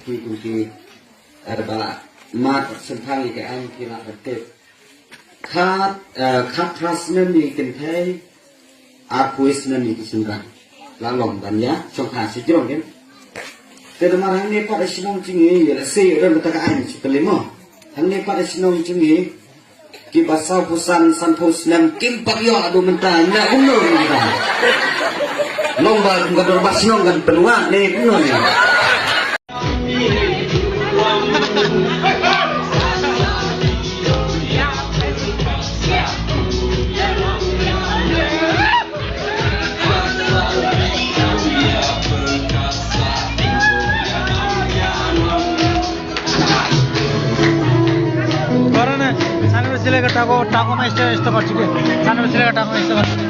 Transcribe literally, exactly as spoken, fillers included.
Ki kum ki, eh, ba la mad sngewthuh ïa ka aiñ ki la ban tip. Khat, eh, khatphra snem ïa ki kynthei, arphew snem ïa ki shynrang. La long ban ïa shongkha sha jrong kin. Te namar hangne pat ha shnong jong ngi, ïa lehse ïa don kata ka aiñ sha pele mo. Hangne pat ha shnong jong ngi, kiba sawphew san, sanphew snem kim pat ïoh haduh mynta, ïa kumno ruh mynta. Long ba kum ka dorbar shnong kan pynwad ne kumno ne. Corona, sana sila ka tako, tako mai sto, sto kar chike. Sana sila ka tako mai sto kar chike.